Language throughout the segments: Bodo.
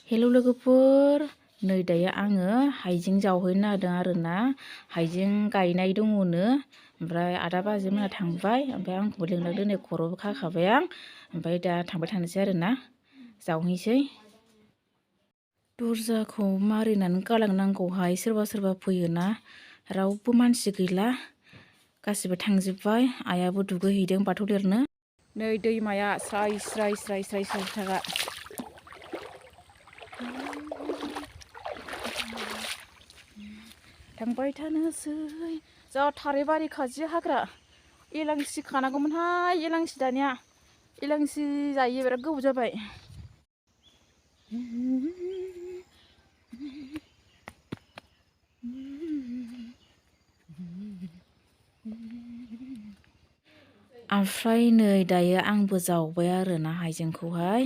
हेलौ लोगोफोर, नै दायो आङो हाइजें जावहैनो नागिरदों आरोना। हाइजें गायनाय दङनो, ओमफ्राय आदा बाजैमोनहा थांबाय, ओमफ्राय आंखौबो लिंलांदों, नै खर'बो खाखाबाय आं, ओमफ्राय दा थांबाय थानोसै आरोना, जावहैनोसै। दरजाखौ मारिनानै गालांनांगौहाय, सोरबा सोरबा फैयोना, रावबो मानसि गैला, गासिबो थांजोब्बाय। आइयाबो दुगैहैदों बाथौ लिरनो। नै दैमाया स्राय स्राय स्राय स्राय स्राय थागा। थांबाय थानोसै। जा थारै बारि खाजि हाग्रा, एलांसि खानांगौमोनहाय, एलांसि दानिया एलांसि जायो बिराद गोबाव जाबाय। ओमफ्राय नै दायो आंबो जावबाय आरोना हाइजेंखौहाय,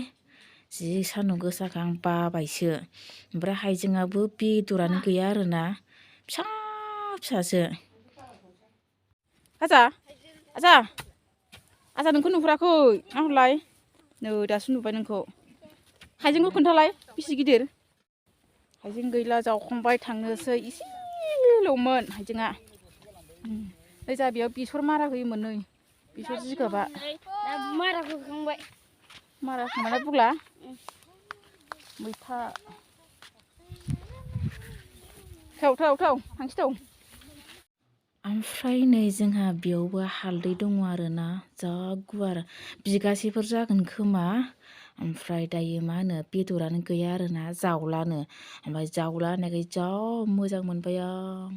जि सान्दुं गोसाखा आं बाबायसो। ओमफ्राय हाइजेंआबो बेदरानो गैया आरोना, फिसा फिसासो। आजा आजा आजा नोंखौ नुहुराखै आंलाय, नै दासो नुबाय नोंखौ। हाइजेंखौ खोन्थालाय बेसे गिदिर? हाइजें गैला, जावखांबाय, थांनोसै। इसेल'मोन हाइजेंआ। नै जा बेयाव बेसर मारा होयोमोन, नै बेसर जिगाबा मारा होखांबाय। मारा होखांबाय ना बुगला? मैथा थौ थौ थौ थांसै थौ। ओमफ्राय नै जोंहा बेयावबो हालदै दङ आरोना, जा गुवार, बिगासेफोर जागोन खोमा। ओमफ्राय दायो मा होनो, बेदरानो गैया आरोना, जावलानो। ओमफ्राय जावला होननायखाय जा मोजां मोनबाय आं,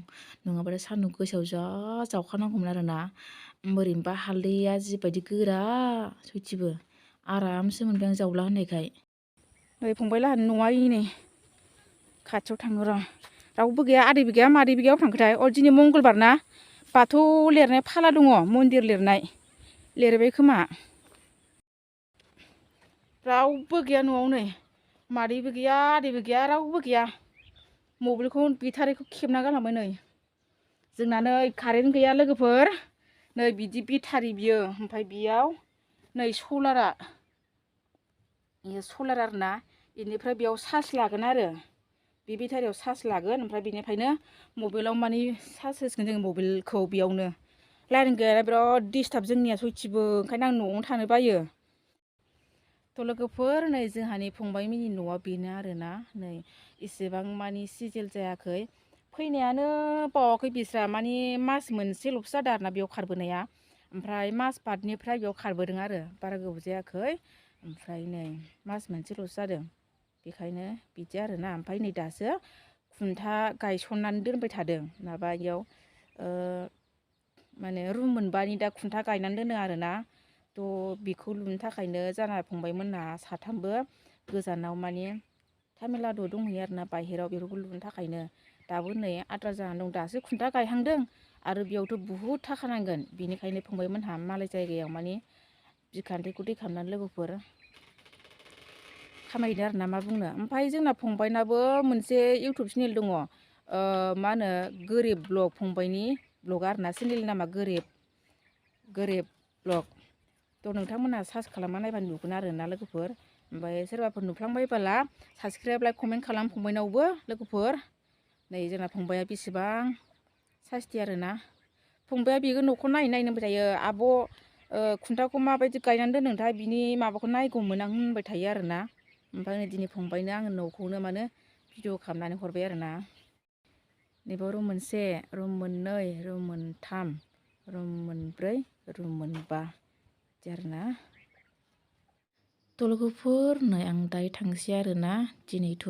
नङाबाथाय सान्दुं गोसायाव जा जावखानांगौमोन आरोना। ओरैनोबा हालदैया जिबायदि गोरा, सयथिबो आरामसो मोनबाय आं जावला होननायखाय। नै फंबाय लाहानि न'आ नै खाथियाव थाङो र'। रावबो गैया, आदैबो गैया, मादैबो गैया। अबाव थांखोथाय? अ दिनै मंगलबार ना, बाथौ लिरनाय फाला दङ, मन्दिर लिरनाय, लिरबाय खोमा। रावबो गैया न'आव, नै मादैबो गैया, आदैबो गैया, रावबो गैया। मबाइलखौ बेटारिखौ खेबना गालांबाय नै। जोंना नै कारेन्ट गैया लोगोफोर, नै बिदि बेटारि बियो, ओमफ्राय बेयाव नै सलारा, बेयो सलार आरोना, बेनिफ्राय बेयाव चार्ज लागोन आरो, बे बेटारियाव चार्ज लागोन, ओमफ्राय बेनिफ्रायनो मबाइलाव माने चार्ज होसिगोन जों मबाइलखौ बेयावनो। लाइन गैयाना बिराद डिस्टार्ब जोंनिया सयथिबो, ओंखायनो आं न'आवनो थानो बायो। थ' लोगोफोर, नै जोंहानि फंबाय मिनि न'आ बेनो आरोना। नै इसेबां मानि सिजेल जायाखै, फैनायानो बावाखै बिस्रा, माने मास मोनसेल'सो जादों आरोना बेयाव खारबोनाया। ओमफ्राय मास बादनिफ्राय बेयाव खारबोदों आरो, बारा गोबाव जायाखै। ओमफ्राय नै मास मोनसेल'सो जादों, बेखायनो बिदि आरोना। ओमफ्राय नै दासो खुन्था गायसननानै दोनबाय थादों, माबा इयाव माने रुम मोनबानि दा खुन्था गायनानै दोनो आरोना। थ' बेखौ लुनो थाखायनो जाना फंबायमोनहा साथामबो गोजानाव माने तामिलनाडु दंहैयो आरोना, बाहेराव, बेफोरखौ लुनो थाखायनो। दाबो नै आद्रा जानानै दं, दासो खुन्था गायहांदों, आरो बेयावथ' बुहुद थाखा नांगोन। बेनिखायनो फंबायमोनहा मालाय जायगायाव माने बिखान्थिखौ दै खालामनानै लोगोफोर खामायदों आरोना, मा बुंनो। ओमफ्राय जोंना फंबायनाबो मोनसे इउटुब चेनेल दङ, मा होनो, गोरिब ब्लग, फंबायनि ब्लगा आरोना, चेनेलनि नामा गोरिब ब्लग। थ' नोंथांमोनहा सार्च खालामना नायबानो नुगोन आरोना लोगोफोर। ओमफ्राय सोरबाफोर नुफ्लांबायबाला साबसक्राइब, लाइक, कमेन्ट खालाम फंबायनावबो लोगोफोर। नै जोंना फंबाया बेसेबां सास्ति आरोना। फंबाया बेखौ न'खौ नायनो होनबाय थायो, आब' खुन्थाखौ माबायदि गायनानै दोनदोंथाय, बिनि माबाखौ नायगौमोन आं होनबाय थायो आरोना। ओमफ्राय नै दिनै फंबायनो आङो न'खौनो माने भिडिअ खालामनानै हरबाय आरोना। नैबाव रुम मोनसे, रुम मोननै, रुम मोनथाम, रुम मोनब्रै, रुम मोनबा, बिदि आरोना। थ' लोगोफोर, नै आं दायो थांसै आरोना। दिनैथ'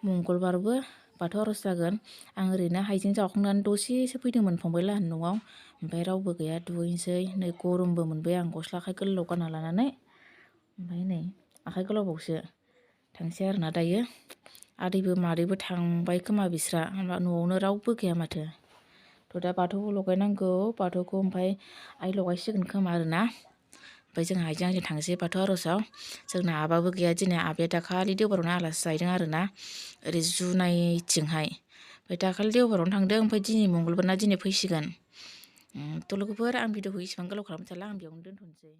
मंगलबारबो, बाथौ आर'ज जागोन। आं ओरैनो हाइजें जावखांनानै दसेसो फैदोंमोन फंबाय लाहानि न'आव, ओमफ्राय रावबो गैया, दुगैनोसै। नै गरमबो मोनबाय आं, गस्ला आखाइ गोलाव गानना लानानै। ओमफ्राय नै आखाइ गोलावबावसो। थांसै आरोना दायो। आदैबो मादैबो थांबाय खोमा बिस्रा, न'आवनो रावबो गैया माथो। थ' दा बाथौखौ लगायनांगौ, बाथौखौ ओमफ्राय आइ लगायसिगोन खोमा आरोना। ओमफ्राय जोंहा आइजों आंजों थांसै बाथौ आर'जआव। जोंना आबाबो गैया दिनै, आबाया दाखालि देवबारावनो आलासि जाहैदों आरोना, ओरै जुनायथिंहाय। ओमफ्राय दाखालि देवबारावनो थांदों, ओमफ्राय दिनै मंगलबारना दिनै फैसिगोन। थ' लोगोफोर, आं भिडिअखौ इसेबां गोलाव खालामबाय थाला, आं बेयावनो दोनथ'नोसै।